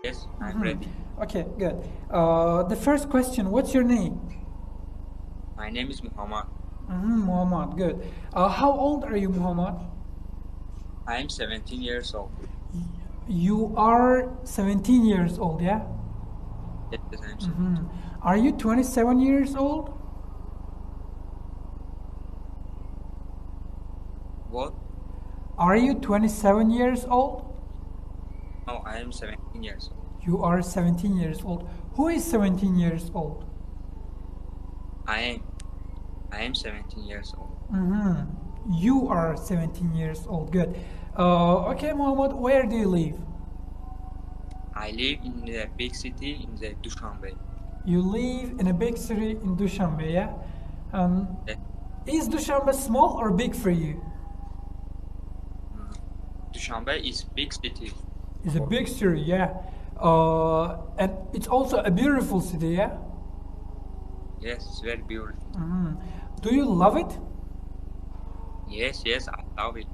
Yes, I'm ready. Okay, good. The first question, what's your name? My name is Muhammad. Muhammad, good. How old are you, Muhammad? I am 17 years old. You are 17 years old, yeah? Yes, I am 17. Are you 27 years old? What? Are you 27 years old? No, I am 17 years old. You are 17 years old. Who is 17 years old? I am. I am 17 years old. You are 17 years old. Good. Okay, Muhammad, where do you live? I live in the big city in the Dushanbe. You live in a big city in Dushanbe, yeah? Yes. Is Dushanbe small or big for you? Dushanbe is big city. It's a big city, yeah. And it's also a beautiful city, yeah? Yes, it's very beautiful. Do you love it? Yes, yes, I love it.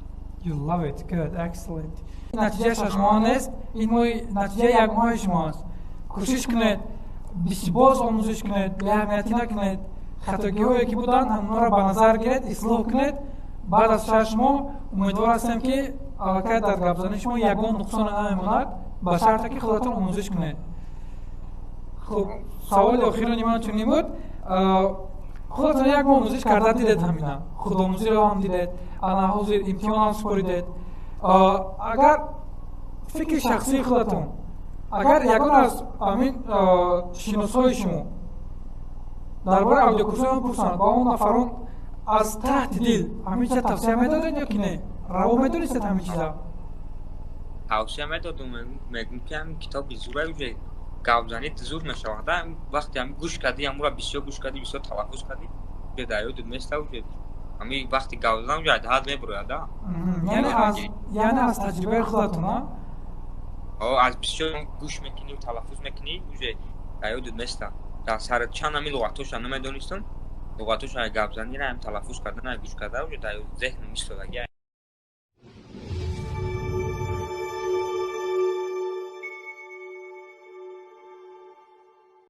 You love it. Good, excellent. Натиҷа 6 моҳ нест, ин моҳи натиҷаи як моҳи шумо аст. Кӯшиш кунед, боз омӯзиш кунед, беаҳамиятӣ накунед. Хатогиҳое ки буданд, ҳамонҳоро ба назар гиред, ислоҳ кунед. Баъд аз 6 моҳ умедвор ҳастем, ки аллакай дар гапзании шумо ягон нуқсоне намемонад, ба шарте ки худатон омӯзиш кунед. Хуб, саволи охирони ман чунин буд. Худатон як моҳ омӯзиш карда дидед, ҳамина худомӯзиро ҳам дидед, ана ҳозир имтиҳонам супоридед. Агар фикри шахсии худатон, агар ягон аз ҳамин шиносҳои шумо дар бораи аудиокурсҳои ман пурсанд, ба он нафарон аз таҳти дил ҳамин чиза тавсия медодед ё ки не? Раво медонистед ҳамин чиза? Тавсия медодум, мегум, ки ҳамин китоби зура, уже гапзанӣ зур мешавад. Вақте ҳами гӯш кардӣ, ҳамура бисёр гӯш кардӣ, бисёр талаффуз кардӣ, уже дар ёдат места, уже ҳами вақти гап задан уже ҳад мебурояд, да. Яъне аз таҷрибаи худатон, а? Аз бисёр гӯш мекунӣ, талаффуз мекунӣ, уже дар ёдат места. Дар сари чанд ҳами луғатҳоша намедонистам, луғатҳоша гапзанира, ҳам талаффуз кардан, гӯш карда, уже дар зеҳнам истодаги.